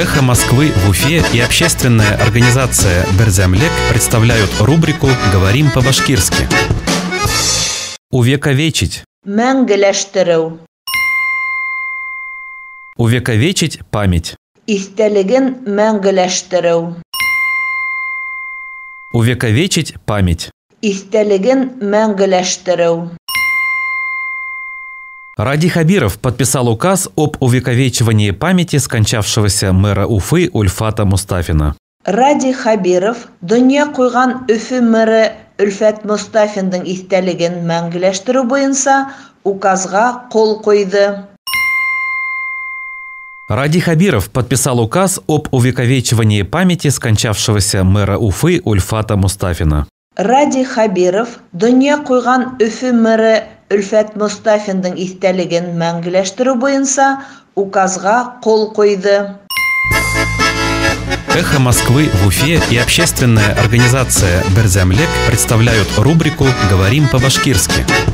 «Эхо Москвы» в Уфе и общественная организация «Берҙәмлек» представляют рубрику «Говорим по-башкирски». Увековечить. Мәңгеләштереү. Увековечить память. Иҫтәлеген мәңгеләштереү. Увековечить память. Иҫтәлеген мәңгеләштереү. Радий Хабиров подписал указ об увековечивании памяти скончавшегося мэра Уфы Ульфата Мустафина. Радий Хабиров донъя ҡуйған Өфө мэры Өлфәт Мостафиндың иҫтәлеген мәңгеләштереү буйынса указға ҡул ҡуйҙы. Радий Хабиров подписал указ об увековечивании памяти скончавшегося мэра Уфы Ульфата Мустафина. Радий Хабиров донъя ҡуйған Өфө мэры Өлфәт Мостафиндың иҫтәлеген мәңгеләштереү буйынса указға ҡул ҡуйҙы. «Эхо Москвы» в Уфе и общественная организация «Берҙәмлек» представляют рубрику «Говорим по-башкирски».